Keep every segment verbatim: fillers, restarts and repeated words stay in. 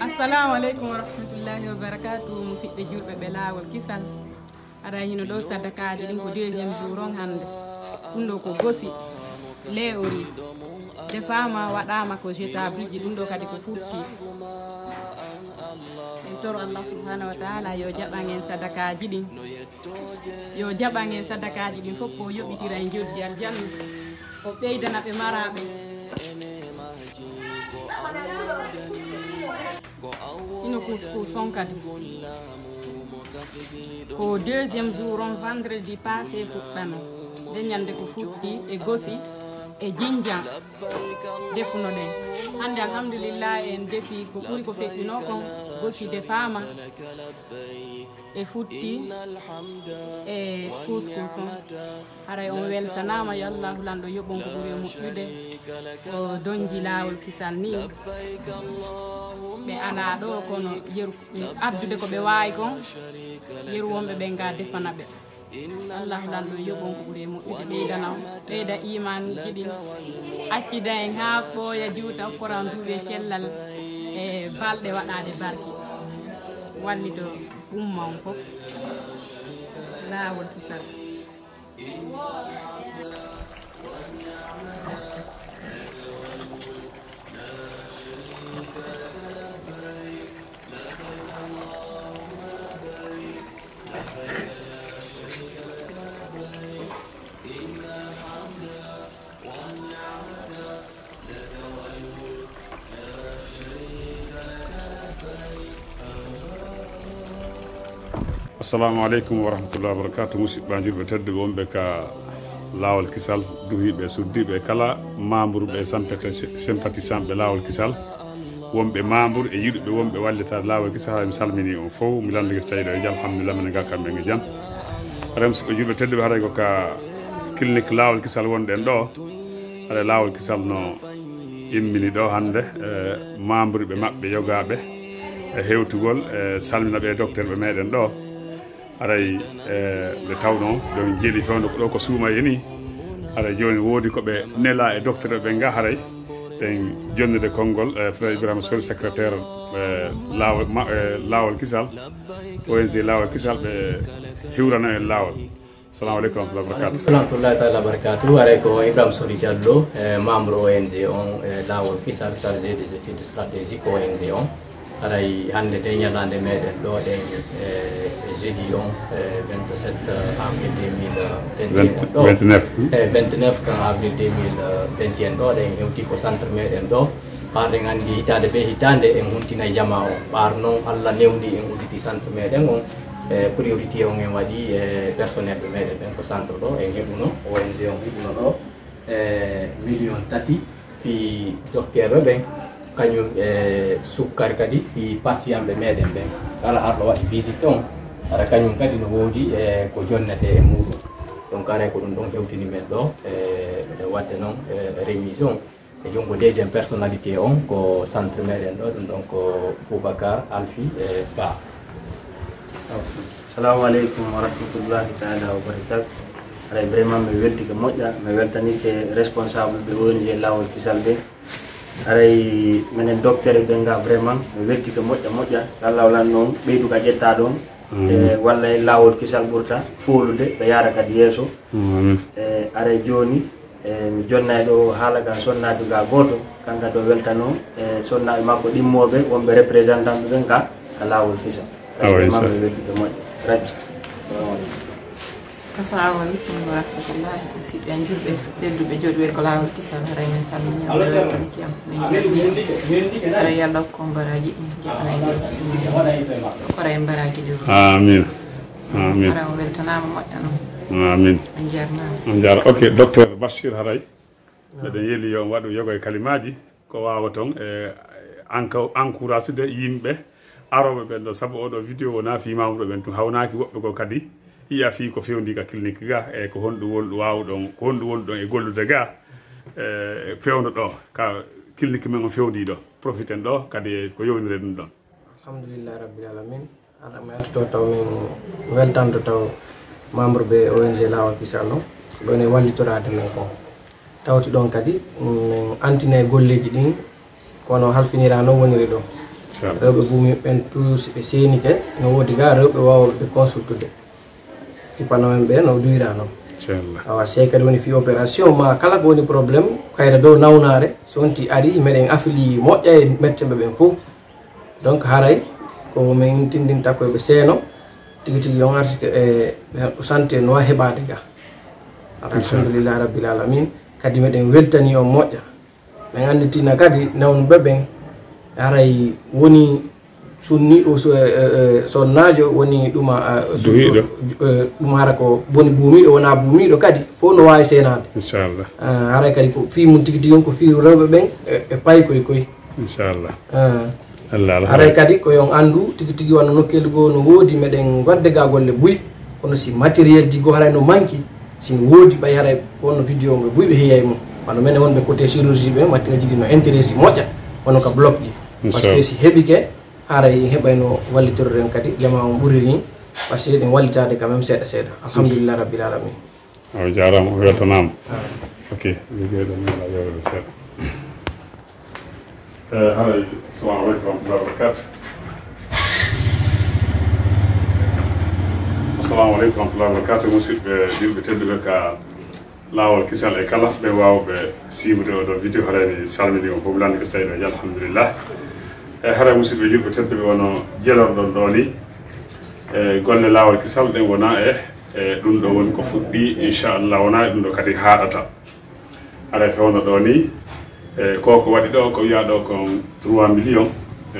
Assalamu aleykum wa rahmatullahi wa barakatuh, musiɓɓe julɓe ɓe Laawol Kisal. Aray hino ɗo sadakaaji ɗin ko deuxième jour on hannde. Ɗum ɗo ko gosi, lait au riz. Defaama, waɗaama ko jetable ji, ɗum ɗo kadi ko futti. En toro Allah subhanahu wa ta'ala yo jaɓan en sadakaaji ɗin. Yo jaɓan en sadakaaji ɗin fof, ko yoɓitira en joddi aljanna. O ɓeydana ɓe maraaɓe. Hino couscous on kadi. Ko deuxième jour on, vendredi passé fuɗɗano. Nde ñande ko futti e gosi e jinjan defuno ɗen. Hannde alhamdulillah en defi ko ɓuri ko feƴƴuno kon, gosi defaama e futti e couscous on. Haray on weltanaama, yo Allaahu Lanɗo yoɓon ko ɓuri e moƴƴude. Ko donji Laawol Kisal nii. Ɓe alaa ɗo kono yeru, addude ko ɓe waawi kon, yeru wonɓe ɓen ga defana ɓe. Allaahu Lanɗo yoɓon ko ɓuri e moƴƴude, ɓeydana on, ɓeyda iimaanuuji ɗin, accida en haa ɓooya juuta, okkoran duuɓi e cellal e balɗe waɗaade barke, wallito umma on fof. Laawol Kisal. Assalamu aleykum wa rahmatullahi wa barakatuh. Musidɓe julɓe tedduɓe wonɓe ka Laawol Kisal, duhiiɓe e suddiiɓe e kala membre ɓe sympathisant ɓe Laawol Kisal, wonɓe membre e yiɗuɓe wonɓe wallitaade Laawol Kisal, mi salmini on fow, mi lanndike so tawi ɗo e jam, alhamdulillah, minen ga kamɓe e jam. Haray musidɓe julɓe tedduɓe, haray ko ka clinique Laawol Kisal wonɗen ɗo. Haray Laawol Kisal no immini ɗo hannde, e membre ɓe maɓɓe yogaaɓe e hewtugol, e salmina ɓe docteur ɓe meɗen ɗo. Haray, e, nde tawnoo ɗon jeli fewndo ko ɗo ko suumaye ni. Haray jooni woodi ko ɓe nela e docteur ɓe nga haray. Ɗen jonnude konngol, e, Frère Ibrahima Sory, secrétaire, e, Laawol, ma-, e, Laawol Kisal, O N G Laawol Kisal, ɓe hiwrana en laawol. Salamu aleykum wa rahmatullahi wa barakatuh. Wa rahmatullahi taala wa barakatuh. Haray ko Ibrahima Sory Diallo, e, membre O N G on, e, Laawol Kisal, chargé des études stratégiques O N G on. Haray hannde nde ñalaande meɗen ɗo ɗen, e, jeudi on, e, vingt-sept avril deux mille vingt et un on ɗo. Vingt-neuf. E, vingt-neuf kan avril deux mille vingt et un ɗo, ɗen hewti ko centre meɗen ɗo. Ɓaar ɗen anndi hitaande be hitaande en huntinay jamaa on. Ɓaar non Allah newni en udditi centre meɗen on. E, priorité on en waɗi, e, personnel ɓe meɗen ɓen ko centre ɗo en heɓuno, O N G on heɓuno ɗo, e, million tati fii dokteerɓe ɓen, kañum e sukkari kadi fii pasiyanɓe meɗen ɓen. Kala arɗo waɗi visite on, hara kañum kadi no woodi, e, ko jonnetee e muuɗum. Donc, haray ko ɗum ɗon hewtini men ɗo, e, e waɗde non, e, remise on. E junngo deuxième personnalité on ko centre meɗen ɗo, ɗum ɗon ko Boubacar Alfi, e, Ba. Salamu aleykum wa rahmatullahi taala wa barakatuh. Haray vraiment mi weltike moƴƴa, mi weltanike responsable ɓe O N G Laawol Kisal ɓe. Haray minen docteur ɓe nga vraiment mi weltike moƴƴa moƴƴa. Yo Allah walan noon ɓeydu ka ƴetta ɗon. Amin. E walla e Laawol Kisal ɓurta foolude, ɓe yaara kadi yeeso. Amin. E haray jooni, e mi jonnay ɗo haala ka sonnaajo ga gooto, kanka ɗo weltanoo, e sonnaaɓe makko ɗimmooɓe, wonɓe représentant ɓe ɓen ka, ka Laawol Kisal. Awa, vraiment, mi weltike moƴƴa. Raji. Assalamu aleykum wa rahmatullahi. Musidɓe am julɓe, tedduɓe, jooɗiiɓe ko Laawol Kisal, haray men salmini on, men weltanike on, men jarni on. Haray yo Allah hokku on baraaji ɗin, jaɓana en ɗi, hokku on baraaji ɗin. Amin. Amin. Haray on weltanaama, moƴƴa non. Amin. On jarnaama. On jaara. Ok, docteur Bachir, haray. Miɗen yeli yo on waɗu yoga e kalimaaji, ko waawaton, e, anka-, encourageude yimɓe arooɓe ɓen ɗo, sabu oo ɗoo vidéo wonaa fii membre ɓen tun, hawnaaki woɓɓe goo kadi yi'a fii ko fewndii ka clinique ga, e ko honɗum woni ɗum waawuɗon, ko honɗum woni ɗon e gollude ga, e fewndo ɗo, ka clinique men on fewndii ɗo, profiten ɗo kadi e ko yowndiri ɗum ɗon. Alhamdulillahi Rabbil Alamin. Aɗa mi artoo taw min weltanto taw membre ɓe O N G Laawol Kisal on, ko ɓen e wallitoraade men kon. Tawti ɗon kadi, mm, men antinay golleeji ɗin, kono halfinira non woniri ɗon. Inchallah. Rewɓe buumi ɓen, toujours si ɓe seenike, no woodi ga rewɓe waawuɓe ɓe consultude. Hippanoo en ɓe no duwira non. Inchallah. Awa, si kadi woni fii opération, ma kala ko woni problème, kayra dow nawnaare, so wonti ari, meɗen afili moƴƴa e médecin ɓe ɓen fof. Donc, haray ko min tindinta ko ɓe seeno, tigi tigi on artike e ɓe santé no heɓaade ga. Inchallah. Alhamdulillahi Rabbil Alamin, kadi meɗen weltani on moƴƴa. Men annitina kadi nawnuɓe ɓen, haray woni sunni o so, e, e, e, sonnaajo woni ɗuma, a, su-, Duhiiɗo. E, ɗum hara ko woni buumiiɗo, wona buumiiɗo kadi, fof no waawi seenaade. Inchallah. Ah, haray kadi ko fii mum tigi tigi on ko fii rewɓe ɓen e, e paykoy koy. Inchallah. Ah. Allah, Allah. Haray kadi ko yon anndu tigi tigi wano nokkeeli goo no woodi meɗen wadde ga golle buy, kono si matériel ji goo haray no manki, si no woodi ɓay haray ko wonno vidéo mo buy ɓe heeya e mum. Wano menen wonɓe côté chirurgie ɓe, matériel ji ɗi no intéressé moƴƴa, wano ka bloc ji. Parce que Inchallah. Si heɓike, haray heɓay no wallitoroɗen kadi, jamaa on ɓuri ni, parce que eɗen wallitaade quand même seeɗa seeɗa. Alhamdulillah Rabbil Alamin. O jaaraama, o weltanaama. Ah. Ok, liggeeɗo men, a yewere seeɗa. Eh, haray, assalamu aleykum wa rahmatullahi wa barakatuh. Assalamu aleykum wa rahmatullahi wa barakatuh. Musidɓe julɓe tedduɓe ka Laawol Kisal e kala ɓe waawɓe siifude oo ɗoo video, haray mi salmini on fof, lannde so tawi ɗo, alhamdulillah. E haray musidɓe julɓe tedduɓe, wano jelorɗon ɗoo ni, e golle Laawol Kisal ɗen wona e, e ɗum ɗo woni ko fuɗɗi, inchallah, wona e ɗum ɗo kadi haaɗata. Haray fewndo ɗoo ni, e ko ko waɗi ɗoo, ko wiyaa ɗoo kon trois millions, e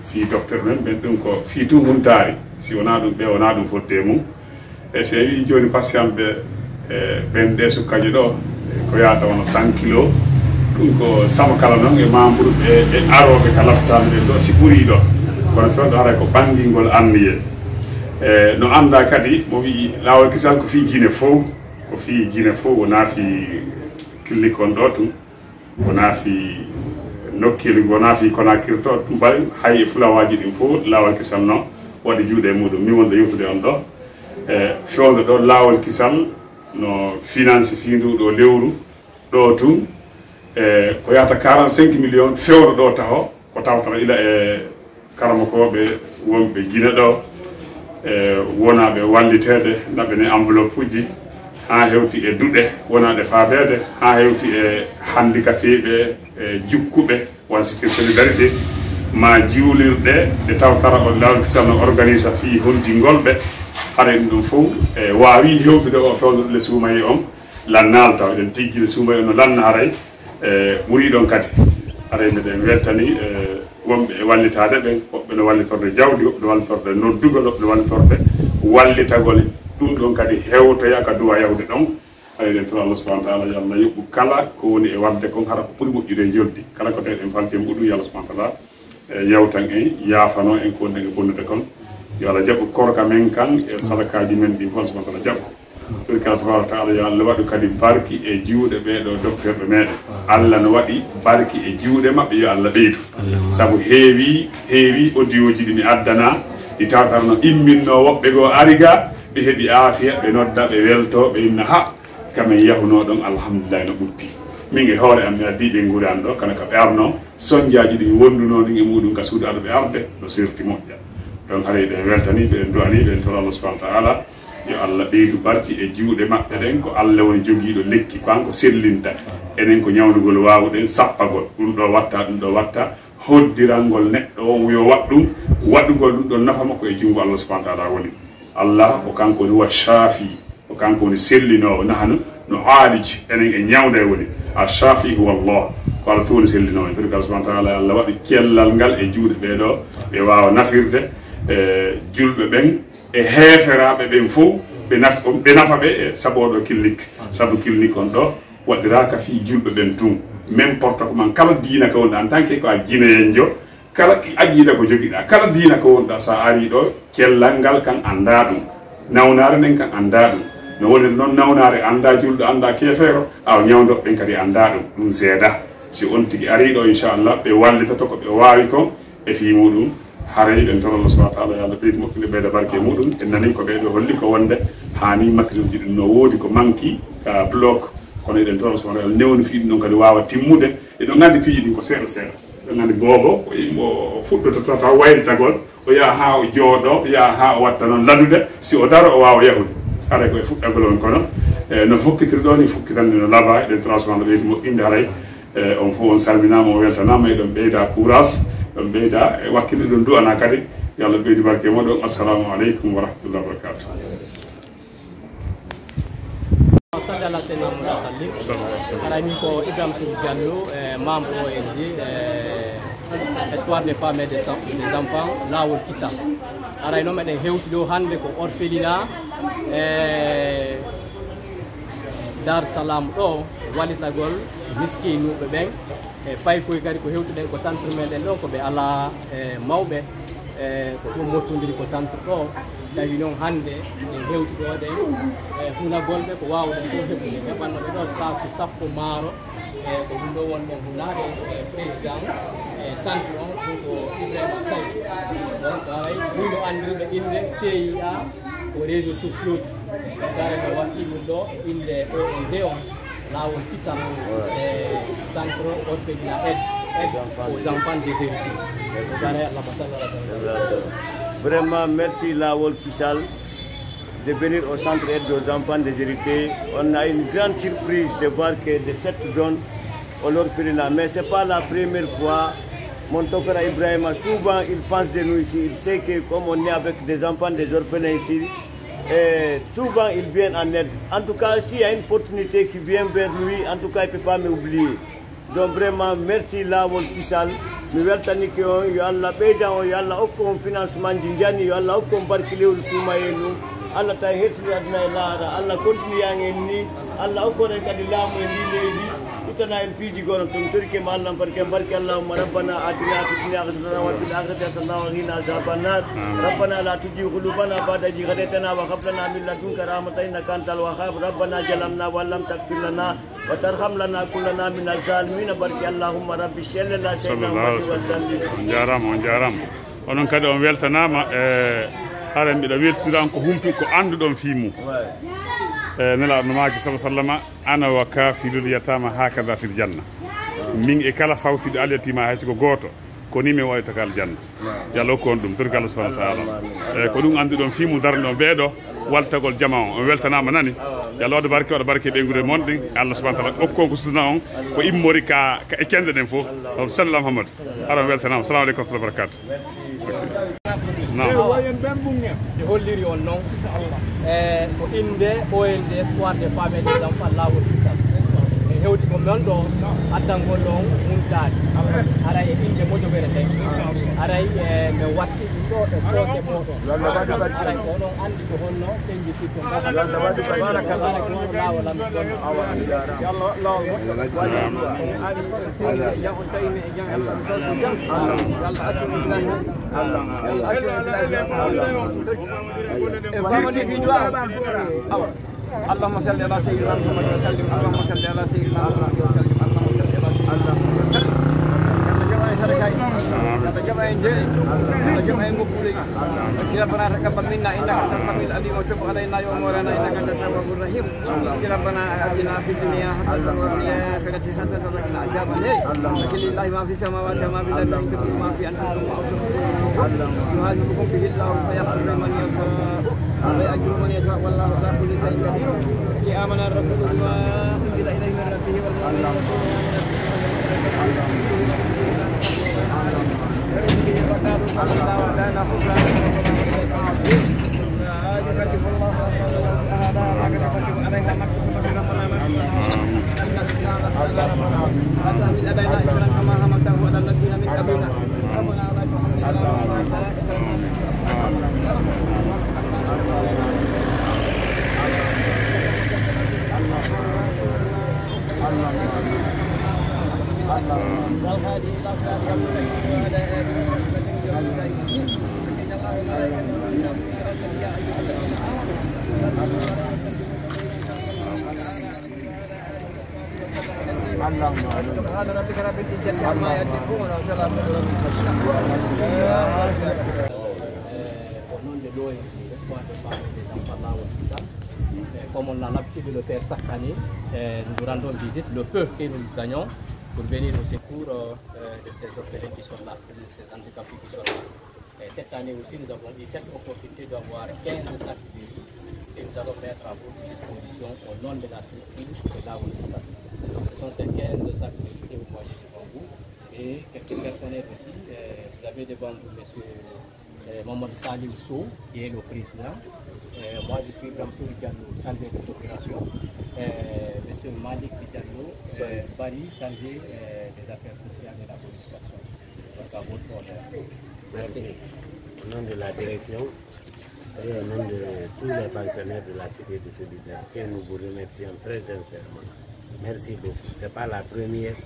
fii docteur men ɓen, ɗum ko fii tun huntaari. Si wonaa ɗum, ɓe wonaa ɗum fodde mum. E si a wi'i jooni patient ɓe, e ɓen ɗee sukkaji ɗoo, e ko yaata wona cent kilos, ɗum ko sabu kala non e membre ɓe e arooɓe ka lapitaali ɓen ɗoo, si ɓurii ɗoo. Kono fewndo haray ko ɓangingol anniye. E no anndaa kadi, mo wi'i Laawol Kisal ko fii Gine fow, ko fii Gine fow, wonaa fii clinique on ɗoo tun, wonaa fii nokkeeli, wonaa fii Conakry to, ɗum bari hay e fulawaaji ɗin fow, Laawol Kisal no waɗi juuɗe e muɗum. Min wonɗo yewtude on ɗoo. E fewndo ɗoo, Laawol Kisal no finance fii nduu ɗoo lewru ɗoo tun, e ko yaata quarante-cinq millions fewndo ɗoo taho, ko tawata ila e karamokooɓe wonɓe Gine ɗoo, e wonaaɓe walliteede, naɓe ne enveloppe uji, haa hewti e duɗe wonaaɗe faabeede, haa hewti e handicapé ɓe, e jukkuɓe, won Cité Solidarité, maa juulirɗe ɗe tawtara on Laawol Kisal no organisa fii hoddingol ɓe. Haray ɗum ɗum fow, e waawi hewtude oo fewndo ɗo le suumayee on, lannaali taw eɗen tijjini suumayee on no lanna haray, e ɓurii ɗon kadi. Haray meɗen weltani, e wonɓe e wallitaade ɓen, woɓɓe no wallitorde jawdi, woɓɓe no wallitorde noddugol, woɓɓe no wallitorde wallitagol. Ɗum ɗon kadi hewtoya ka duwa yahude ɗon. Haray eɗen toro Allah subhanahu wa ta'ala, yo Allah yoɓu kala ko woni e waɗde kon, hara ko ɓuri moƴƴude e joddi. Kala ko tawɗen falti e muɗum, yo Allah subhanahu wa ta'ala, e, yawtan en, yaafano en ko wonɗen e bonnude kon. Yo Allah jaɓu korka men kan e sadakaaji men ɗin fof, Allah subhanahu wa ta'ala jaɓu. Tun kala tabaraka wa ta'ala, yo Allah waɗu kadi barki e juuɗe ɓee ɗoo docteur ɓe meɗen. Allah no waɗi barki e juuɗe maɓɓe, yo Allah ɓeydu. Allahumma. Sabu heewi, heewi audio ji ɗi mi addana, ɗi tawata no imminno woɓɓe goo ari ga, ɓe heɓi aafiya, ɓe nodda, ɓe welto, ɓe inna, ha, ka men yahunoo ɗon, alhamdulillahi, no ɓutti. Min e hoore am, mi addii ɓe nguuri an ɗoo, kono ka ɓe arnoo, sonjaaji ɗi mi wondunoo ɗin e muɗum ka suudu Alla ɓe arde, no serti moƴƴa. Donc, haray ɗen weltanii ɓe, en du'anii ɓe, en toro Allah subhanahu wa ta'ala, yo Allah ɓeydu barki e juuɗe maɓɓe ɗen, ko Allah woni jogiiɗo lekki, ko kanko sellinta. Enen ko ñawndugol waawuɗen, sappagol, ɗum ɗoo watta, ɗum ɗoo watta, hoddirangol neɗɗo on yo waɗ ɗum, waɗugol ɗum ɗon nafa makko e junngo Allah subhanahu wa ta'ala woni. Allah ko kanko woni huwa shafi, ko kanko woni sellinoowo, nahnu nu'alij, enen e ñawnda e woni. Ash-shafi huwa Allah, ko Allah tun woni sellinoowo en. Tun ko Allah subhanahu wa ta'ala, Allah waɗi cellal ngal e juuɗe ɓee ɗoo, ɓe waawa nafirde, e, julɓe ɓen, e heeferaaɓe ɓen fow, ɓe naf-, ɓe nafa ɓe, e, sabu oo ɗoo clinique. Sabu clinique on ɗoo, waɗiraaka fii julɓe ɓen tun. N'importe comment, kala diina ko wonɗaa, en tant que ko a Guinéen jo, kala aqiida ko jogiɗaa, kala diina ko wonɗaa, so a arii ɗoo, cellal ngal kan anndaa ɗum. Nawnaare nden kan anndaa ɗum. No woniri non, nawnaare anndaa julɗo, anndaa keefeero, awa ñawndooɓe ɓen kadi anndaa ɗum. Ɗum seedaa. Si on tigi arii ɗoo, inchallah, ɓe wallitoto ko ɓe waawi kon e fii muɗum. Haray en toro Allah subhanahu wa ta'ala, yo Allah ɓeydu moƴƴude, ɓeyda barke e muɗum. En nanii ko ɓee ɗoo holli ko wonde haani matériel ji ɗin no woodi ko manki ka bloc Kono eɗen toro so wonaa yo newno fii ɗum ɗon kadi waawa timmude. Eɗon nganndi piiji ɗin ko seeɗa seeɗa. Eɗon nganndi boobo ko yimɓe o fuɗɗotoo taw waylitagol, o yaha haa o jooɗoo, yaha haa o watta noon ladude, si o daro o waawa yahude. Haray ko e fuɗɗagol on kono, e, no fokkitiri ɗoo ni fokkitande no labaa, eɗen toro so wonaa ɓeydi moƴƴinde haray. E, on fof on salminaama, on weltanaama, eɗon ɓeyda courage, eɗon ɓeyda e wakkilde, eɗon du'ana kadi, yo Allah ɓeydu barke e moɗon. Assalamu aleykum wa rahmatullahi wa barakatuh. Salli ala Seydina Muhammad sallim. Haray min ko Ibrahima Sow Diallo, e, membre O N G, e, Espoir des femmes et des, des enfants, Laawol Kisal. Haray no meɗen hewti ɗoo hannde ko orphelinat, e, Dar Salam ɗoo, walitagol miskiinuɓe ɓen. E paykoy kadi ko hewtuɗen ko centre meɗen ɗoo, ko ɓe alaa, e, mawɓe, e, ko ɗum mottondiri ko centre ɗoo. Tawi noon hannde en hewti ɗoo ɗen, e, hunagol ɓe ko waawuɗen ɗoo heɓude. Heɓanno ɓe ɗoo saaku sappo maaro, e, ko ɗum ɗoo wonɗen hunaade, e, président, e, centre on, ɗum ko Ibrahima Sall. Donc, haray, ɗum no anndirɓe innde C I A, ko réseaux sociaux ji. Dara no watti ɗum ɗoo, innde O N G on, Laawol Kisal, e Centre Orphelinat Aide, Aide aux enfants déshérités. Dara, Allahumma salli ala sallam. Vraiment, merci Laawol Kisal de venir au Centre Aide aux enfants déshérités. On a une grande surprise de voir que de cette zone, on l'orphelinat. Mais c'est pas la première fois. Mon tokara Ibrahima, souvent, il pense de nous ici. Il sait que comme on est avec des enfants, des orphelins ici, et souvent, il vient en aide. En tout cas, s'il y a une opportunité qui vient vers lui, en tout cas, il ne peut pas m'oublier. Donc, vraiment, merci, Laawol Kisal. Mi weltanike on, yo Allah ɓeydan on, yo Allah okku on financement ji njani, yo Allah okku on barki lewru suumayee ndun. Allah tawi hersini aduna e laara, Allah continue en en ni, Allah okku on en kadi laamu e ndi leydi. Ittana en piiji gono ton torike ma Allah barke barke. Allahumma rabbana atina fid dunya hasanatan wa fil akhirati hasanatan wa qina azaban nar. Rabbana la tuzigh qulubana ba'da idh hadaytana wa hab lana min ladunka rahmatan innaka antal wahhab. Rabbana zalamna wa lam taghfir lana wa tarham lanakunanna minaz zalimin. Barke Allahumma rabbi salli ala sayyidina Muhammad wa sallim. On jaaraama, on jaaraama. Onon kadi on weltanaama, e, hara mbiɗa weltira on ko humpi ko annduɗon fii mum. E, Nelaaɗo no maaki, sallallahu alaihi wasallam, "Ana wa kafilul yatama hakada fil janna." Min e kala fawtiiɗo alyatiima hay si ko gooto, ko ni min waɗirta ka aljanna. Yo Allah hokku on ɗum, torki Allah subhanahu wa ta'ala. E, ko ɗum annduɗon fii mum darnuɗon ɓee ɗoo, waltagol jama on. On weltanaama nani. Yo Allah waɗu barke, waɗa barke e ɓeynguure mon ɗin. Allah subhanahu wa ta'ala hokku on ko sutuna on, ko immori ka, ka e kende ɗen fof. Sallallahu Muhammad. Haray on weltanaama. Assalamu aleykum wa rahmatullahi wa barakatuh. Naam. Ɓe holliri on non, e, ko innde O N G Espoir des femmes et des enfants Laawol Kisal. En hewti ko non ɗoo addangol on muntaade. Haray e innde mojobere nden. Haray, e, men watti ɗum ɗoo e sooke mooɗon. Haray ko onon anndi ko honno senjittirton. Haray ko honno laawol amen ɗon. اللهم صل على سيدنا محمد وسلم. اللهم صل على سيدنا محمد وسلم. اللهم صل على سيدنا محمد وسلم. اللهم صل على سيدنا محمد وسلم. ربنا تقبل منا انك انت السميع العليم وتب علينا يا مولانا انك انت التواب الرحيم. ربنا آتنا في الدنيا حسنة وفي الآخرة حسنة وقنا عذاب النار. الحمد لله ما في السماوات وما في الأرض، إن تبدوا ما في أنفسكم أو تخفوه يحاسبكم به الله فيغفر لمن يشاء ويعذب من يشاء والله على كل شيء قدير. آمن الرسول بما أنزل إليه من ربه والمؤمنون كل آمن بالله وكانوا قد أتانا خبرا. اللهم آمين. سبحان ربك رب العزة عما يصفون وسلام على المرسلين. Ko non nde ɗo e Espoir de Femme des Enfants Laawol Kisal. Euh, comme on a l'habitude de le faire chaque année, euh, nous vous rendons visite, le peu que nous gagnons, pour venir au secours, euh, euh, de ces orphelins qui sont là, de ces handicapés qui sont là. Et cette année aussi, nous avons eu cette opportunité d'avoir quinze sacs de riz que nous allons mettre à votre disposition au nom de la structure de l'A O I S A. Donc, ce sont ces quinze sacs de riz que vous voyez devant vous. Et quelques personnels aussi. Euh, vous avez devant vous monsieur, euh, Mohamed Salih Sow, qui est le président. Euh, moi, je suis Bramsoul Diallo, chargé des opérations. Euh, monsieur Malik Diallo, euh, Bari, chargé, euh, des affaires sociales et de la communication. Donc, à votre honneur. Merci. Au nom de la direction et au nom de tous les pensionnaires de la Cité de Solidarité, nous vous remercions très sincèrement. Merci beaucoup. C'est pas la première.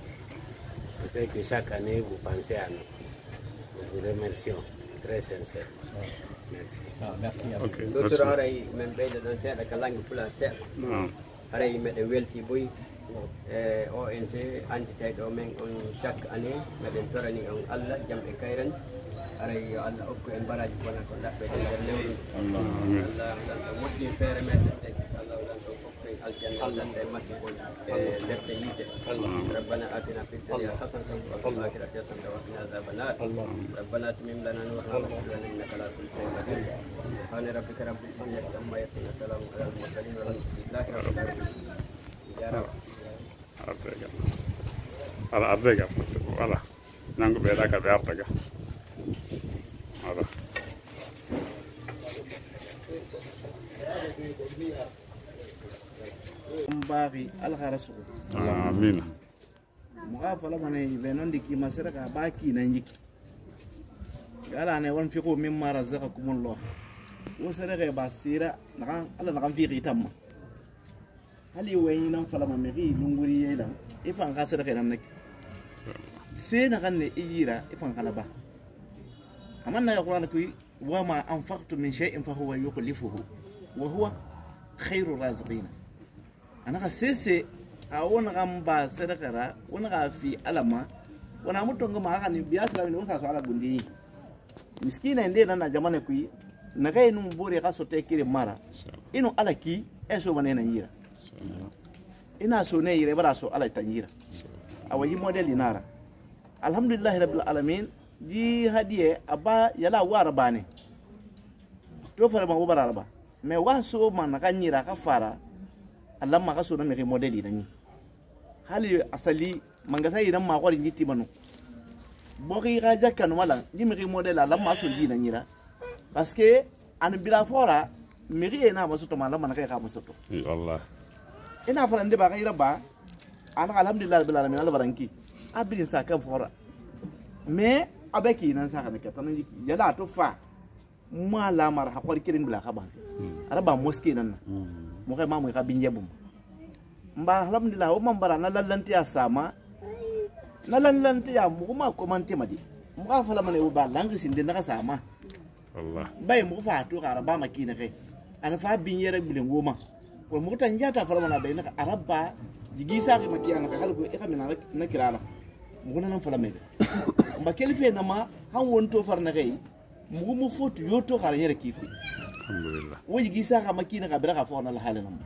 Je sais que chaque année, vous pensez à nous. Nous vous remercions très sincèrement. Merci. Ah, merci à vous. Ok, merci. Docteur, haray men ɓeyda ɗon seeɗa ka langue pulaar seeɗa. Haray meɗen weltii buy e O N G annditayɗo men on chaque année, meɗen torani on Allah jam e kayran. Haray yo Allah okku en baraaji bona ko ɗaɓɓeten nder lewru. Allahumma amin. Allah, Allah moƴƴin feere meɗen ɗen. Allah, Allah okku en aljanna, Allah e masihol e lepte yiite. ربنا آتنا في الدنيا حسنة وفي الآخرة حسنة وقنا عذاب النار. ربنا أتمم لنا نورنا واغفر لنا إنك على كل شيء قدير. سبحان ربك رب العزة عما يصفون، وسلام على المرسلين والحمد لله رب العالمين. Arde ga. Ala arde ga. Wala. Nangu ɓe ɗaka ɓe arda ga. Wala. Mbaari alxarasu. Amiina. Muxa fala mane be non di kima sere ka ba ki nan yiki. Ala ne wan fiqu mimma razaqakumullah. Wo sere ke ba sira nakan ala nakan fiqi tamma. Hali wayi nan fala ma mexi lunguri yelan ifan ka sere ke nan nek. Se nakan ne iyira ifan kala ba. Aman na Qur'an kuy وما أنفقتم من شيء فهو يخلفه وهو خير الرازقين. A na xa sese, a wo na xa mba sedekera, wo na xa fi Ala ma, wo na mu tongo ma xa ni biya silaami ni wo sa so Ala gundi. Miskina inde na na jamane kui, na xa inu mbori xa sote kiri mara. Inu Ala ki, e so mane na yira. Ina so ne yira, bara so Ala tan yira. A wa yi model inara. Alhamdulillahi rabbil alamin. Ji hadiye a ba yala wara bane. To fara ma wobara raba. Mais wa so ma na kanyira ka fara. Allah ma ka so na meri modeli na ni. Hali asali manga sai nan ma kori jiti manu. Bori ga jakka no mala. Ji meri modela Allah ma so ji na nyira. Parce que an bila fora meri e na masoto ma Allah ma na kai ka masoto. Wallah. Ina fara nde ba kai raba. Ana alhamdulillah rabbil alamin ala baranki. Abirin sa kan fora. Mais abeki nan sa kan ka tan yala to fa. Ma la mar ha kori kirin bila ka ban. Araba mosquée nan. Mo kay ma mo ka binje bum. Mba alhamdulillah o man bara na lallanti ya sama. Na lallanti ya mo ma commenter madi. Mo ka fala mane o ba langi sinde na ka sama. Wallah. Bay mo fa to kara ba makina kai. Ana fa bin yere bilen woma. Ko mo tan jata fala mana bay na araba. Jigi sa ke makina ka kala ko e kamina na kirala. Mo na nan fala mebe. Mba kelfe na ma han wonto far na kai. Mo mo fotu yoto kara yere kiku. Alhamdulillah. Wo jigi sa ka makina ka bira ka fo na la halanam.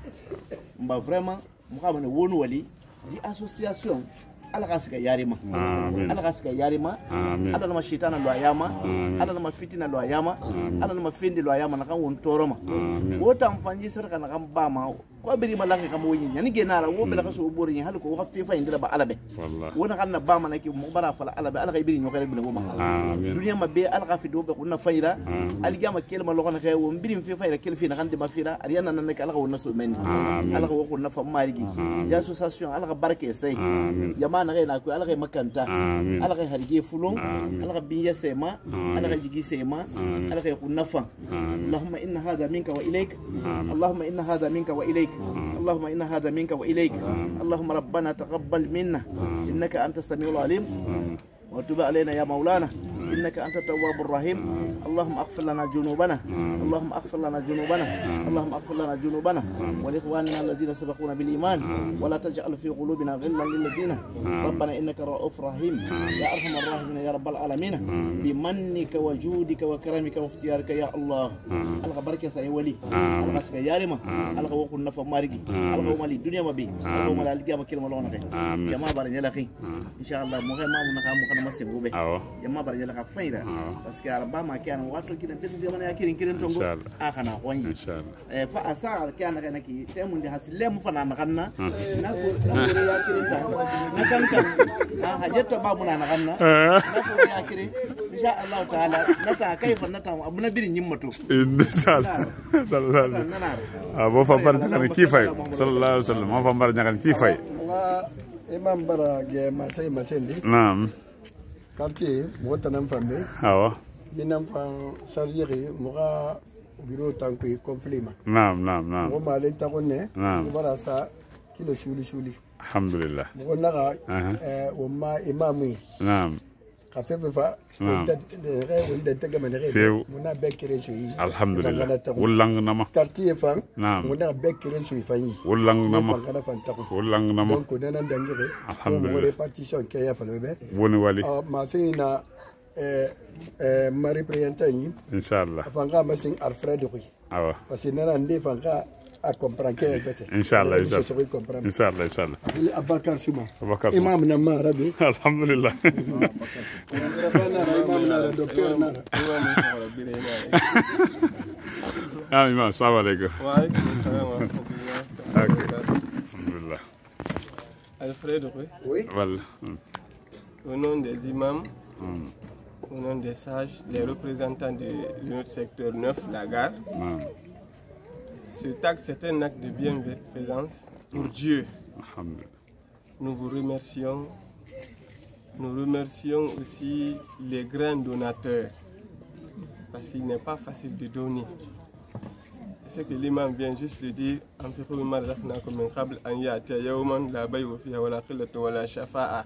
Mba vraiment Muhammad wonu wali di association. Ala ka sika yarima. Amin. Ala ka sika yarima. Amin. Ala nama shitana lo ayama. Amin. Ala nama fitina lo ayama. Amin. Ala nama findi lo ayama na kan won toroma. Amin. Wo tan fanji sarka na kan ba ma. Ko biri malaka kam woni nyani genara wo bela ka so bori hal ko wa fi fa indira ba alabe. Wallah. Wona kan na ba mana ki mo bara fala alabe ala ka biri nyokare bele woma. Amin. Duniya ma be ala ka fi do be kunna fayra. Amin. Algiyama kelma lo kana kay wo biri fi fayra kelfi na kan de ma fira. Ariana nan ka ala ka wona so men. Amin. Ala ka wo kunna fa marigi. Amin. Ya association ala ka barke sai. Amin. Jama'a na kai na ku ala ka makanta. Amin. Ala ka harige fulon. Amin. Ala ka binya sema. Amin. Ala ka jigi sema. Amin. Ala ka kunna fa. آمين. اللهم إن هذا منك وإليك. آمين. اللهم إن هذا منك وإليك. آمين. اللهم إن هذا منك وإليك. آمين. اللهم ربنا تقبل منا. آمين. إنك أنت السميع العليم. آمين. وتب علينا يا مولانا. إنك أنت التواب الرحيم. اللهم اغفر لنا ذنوبنا. اللهم اغفر لنا ذنوبنا. اللهم اغفر لنا ذنوبنا ولإخواننا الذين سبقونا بالإيمان. ولا تجعل في قلوبنا غلا للذين. ربنا إنك رؤوف رحيم. يا أرحم الراحمين يا رب العالمين. بمنك وجودك وكرمك واختيارك يا الله. Ala ka barke sa e wali. Ala ka sika yarima. Ala ka wokun nafa marigi. Ala ka womali duniya ma bi. Ala ka womali alkiyama kilma lona kai. Jama bara nyala kai. Inshallah, mo kai mamu na kamu kana masi bube. Jama bara nyala ka faira. Parce que arba ma kiyan wato kidan betu zamana ya kirin kirin tongo. Akana wani. Eh, fa asa kiyan kana ki temun di hasilem fana na kanna. Na ko na ko ya kirin ta. Na kan kan. Ah, hajjata ba muna na kanna. Na ko ya kirin. Insha Allah ta'ala. Nata kaifa nata abuna birin yimmato. Inshallah. Sallallahu alaihi wasallam. Ah, mo fa bara nyakan ki fay. Sallallahu alaihi wasallam. Mo fa bara nyakan ki fay. Wa imam bara ge masai masendi. Naam. Quartier, mo tanan fambe. Awa. Yinan fan sarjiri, mo ga biro tanku conflit ma. Naam, naam, naam. Mo male takonne. Naam. Mo bara sa kilo shuli shuli. Alhamdulillah. Mo naga, eh, o ma imamu. Naam. Ka fefe fa. Naam. Wonde, wonde tege mane. Few. Muna be kere so yi. Alhamdulillah. Wullang nama. Quartier fan. Naam. Muna be kere so yi fan yi. Wullang nama. Fan kana fan taku. Wullang nama. Donc nana dangere. Alhamdulillah. Mo répartition ke ya fa lobe. Woni wali. Ah, ma sey na, eh, eh, mari président yi. Inshallah. Fan ga ma sing Alfred ko. Awa. Parce que nana nde fan ka a comprendre ke bete. Inshallah, inshallah. Inshallah, inshallah. Abdul Abakar Suma. Abakar Suma. Imam na ma rabi. Alhamdulillah. Imam na docteur na. Naam, imam, salam alaikum. Wa alaikum salam wa rahmatullah. Ok. Alhamdulillah. Alfred, oui. Oui. Voilà. Hmm. Au nom des imams, au nom des sages, les représentants de, de notre secteur neuf, la gare, cet acte, c'est un acte de bienfaisance pour Dieu. Alhamdulillah. Nous vous remercions. Nous remercions aussi les grands donateurs, parce qu'il n'est pas facile de donner. Ce que l'imam vient juste de dire, أنفقوا مما رزقناكم من قبل أن يأتي يوم لا بيع فيه ولا خلة ولا شفاعة.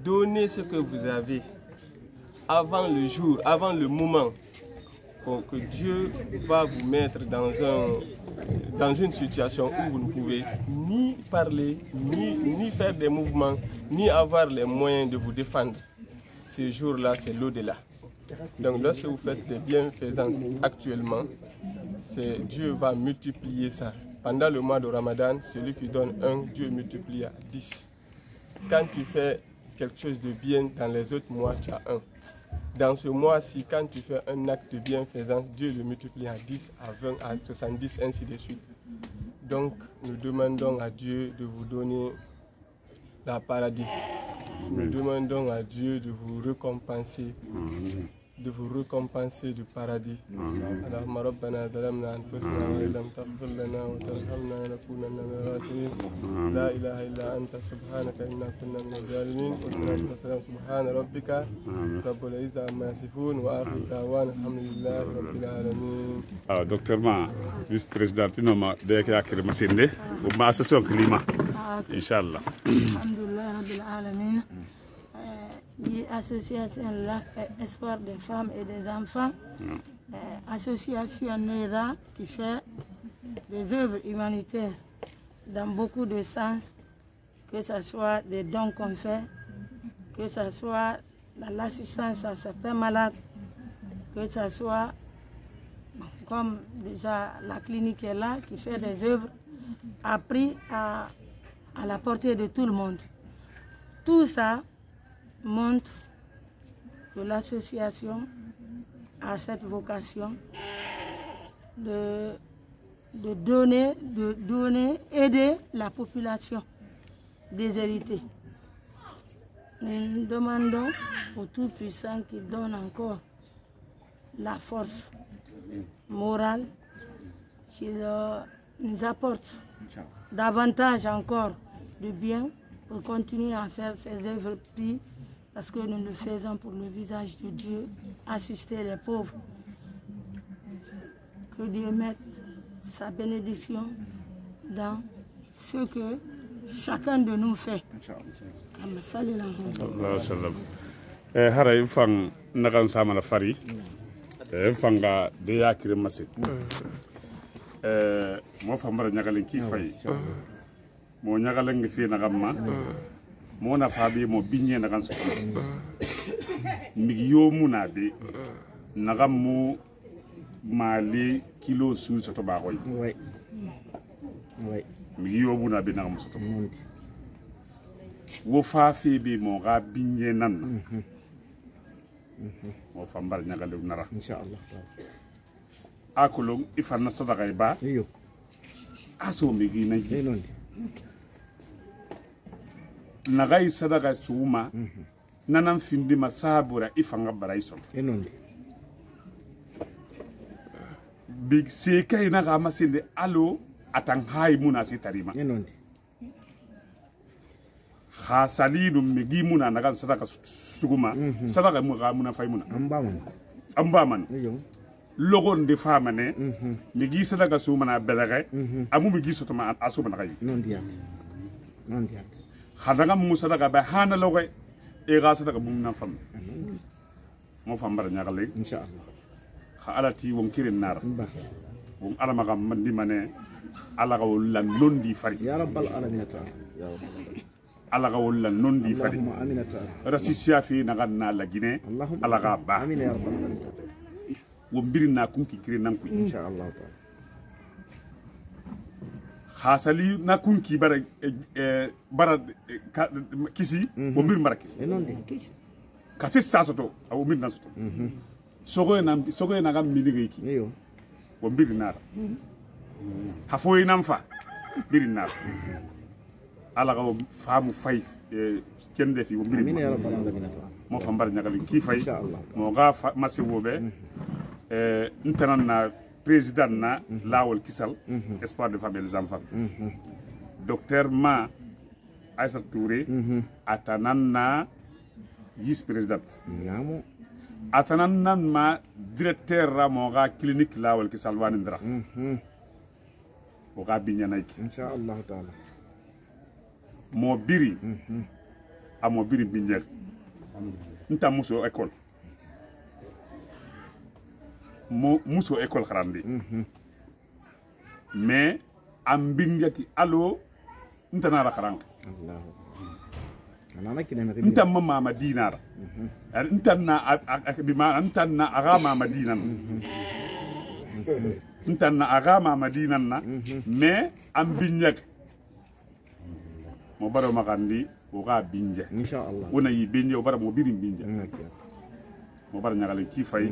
Donnez ce que vous avez avant le jour, avant le moment que, que Dieu va vous mettre dans un, dans une situation où vous ne pouvez ni parler, ni, ni faire des mouvements, ni avoir les moyens de vous défendre. Ce jour-là, c'est l'au-delà. Donc, lorsque vous faites des bienfaisances actuellement, c'est, Dieu va multiplier ça. Pendant le mois de Ramadan, celui qui donne un, Dieu multiplie à dix. Quand tu fais quelque chose de bien dans les autres mois, tu as un. Dans ce mois-ci, quand tu fais un acte de bienfaisance, Dieu le multiplie à dix, à vingt, à soixante-dix, ainsi de suite. Donc, nous demandons à Dieu de vous donner la paradis. Nous demandons à Dieu de vous récompenser, de vous récompenser du paradis. اللهم ربنا ظلمنا أنفسنا وإن لم تغفر لنا وترحمنا لنكونن من الخاسرين. لا إله إلا أنت سبحانك إنا كنا من الظالمين. والصلاة والسلام سبحان ربك رب العزة عما يصفون وآخر دعوانا الحمد لله رب العالمين. Ah, docteur ma, vice-président, tino ma, de ke akere masinde, o ma association klima. Ah, ok. Inshallah. Alhamdulillah Rabbil Alamin. Euh, l'association là, euh, Espoir des femmes et des enfants, euh, association là qui fait des œuvres humanitaires dans beaucoup de sens, que ce soit des dons qu'on fait, que ce soit dans l'assistance à certains malades, que ce soit, bon, comme déjà la clinique est là, qui fait des œuvres à prix à, à la portée de tout le monde. Tout ça montre que l'association a cette vocation de, de donner, de donner, aider la population déshéritée. Nous demandons au Tout-Puissant qu'il donne encore la force morale, qu'il, euh, nous apporte davantage encore de bien pour continuer à faire ces œuvres pures, parce que nous le faisons pour le visage de Dieu, assister les pauvres. Que Dieu mette sa bénédiction dans ce que chacun de nous fait. Inshallah. Allahumma salli ala Muhammad. Sallallahu alaihi wasallam. Eh, haray fan nagan samana fari. Eh, fanga de yakire masi. Eh, mo fambara ɲagalen ki fay. Mo ɲagalen ngi fi nagan ma. Mo na fabi mo binye nagan so. Migi yo muna de. Nagan mo mali kilo su soto ba koy. Oui. Oui. Migi yo muna be nagan mo soto. Wo fa fi bi mo ga binye nan. Mo fambara ɲagalen nara. Inshallah. A kolon i fanna sadaka i ba. Iyo. A so migi na ji. Enon. Nagai sadaka suma. Nanan findi ma sabura i fanga bara i soto. Enon. Bi se kai na ga masinde alo atan hay muna si tarima. Enon. Ha sali ɗum mi gi muna nagan sadaka su-, suguma. Sadaka mu ga muna fay muna. An ba man. An ba man. Iyo. Logon de famane. Mi gi sadaka suma na belere. Amu mi gi soto ma a suma na kai. Non diat. Non diat. Ha daga mu sadaka ba hana logoy. E ga sadaka mu na fam. Mo fambara ɲagalen. Inshallah. Ha alati won kirin nara. Won alama kam mandi mane. Ala ga wala nondi fari. Ya rabbal alamin ta'ala. Ya rabbal alamin. Ala ga wala nondi fari. Allahumma amin ta'ala. Rasi siafi nagan na lagine. Allahumma ala ga ba. Amin ya rabbal alamin. Won birin na kunki kirin nan ku. Inshallah ta'ala. Hasali na kunki bara, eh, eh, bara, eh, ka-, kisi. Won birin bara kisi. Enon de. Kasi sa soto, a won birin na soto. Sogo na, sogo na ga mini geki. Iyo. Won birin nara. Hafo nan fa. Birin nara. Ala ga wo famu fay, eh, kende fi wo mbiri. Amin ya rabbal alamin. Mo fambara ɲagali ki fay. Inshallah. Mo ga fa masi wo be. Eh, ntanan na président na lawol kisal. Espoir de famille des enfants. Docteur Ma Aïssa Touré. Atanan na vice président. Atanan nan ma directeur ra mo ga clinique lawol kisal wani ndra. O ga binya naiki. Inshallah ta'ala. Mo biri. A mo biri binya. Nta muso école. Mo muso école karandi. Mais an binya ki alo nta nara karan. Allahu. Nta ma mama dinara. Ari nta na a, a, a, bi ma nta na a ga mama dinan. Nta na a ga mama dinan na. Mais an binya. Mo baro magandi, o ga binya. Inshallah. Wona yi binya, o bara mo birin binya. Mo bara ɲagale ki fay.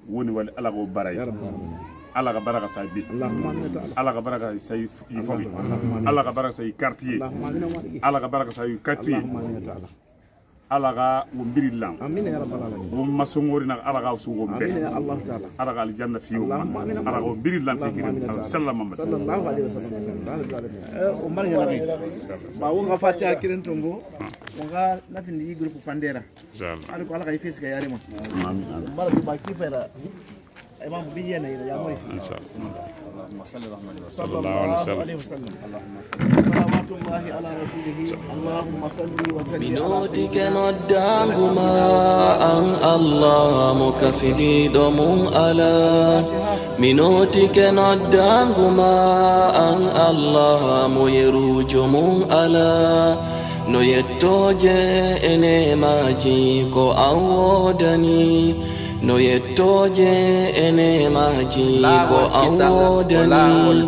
Woni wali ala go baray. Ya rabbal alamin. Ala ga baraka say bi. Allahumma amin ta'ala. Ala ga baraka say f-, yi fogi. Allahumma amin. Ala ga baraka say quartier. Allahumma amin. Ala ga baraka say quartier. Allahumma amin ta'ala. Ala ga wo mbiri lan. Amin ya rabbal alamin. Wo masongori na ala ga su wo mbe. Amin ya Allah ta'ala. Ala ga aljanna fi wo. Allahumma amin. Ala ga wo mbiri lan fi kirin. Allahumma amin. Sallallahu alaihi wasallam. Eh, o mari ɲagale. Ba wo ga fatiha kirin tongo. Wo ga nafindi groupe Fandera. Inshallah. Ala ko ala ga fesi ga yarima. Amin, amin. Mara bi ba ki fera. Imam bi yana ila ya mori. Inshallah. Sallallahu alaihi wasallam. Salawatullahi ala rasulihi. Allahumma salli wa sallim ala sayyidina Muhammad. Minoti ke noddangu ma an Allah mo kafidi do mun ala. Minoti ke noddangu ma an Allah mo yerujo mun ala. No yettooje e neemaaji ko an woodani. No yettooje e neemaaji ko an woodani.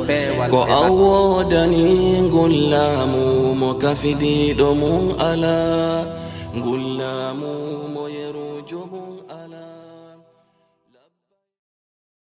Ko an woodani ngol laamu mo kafidiiɗo mum alaa. Ngol laamu mo yeruujo mum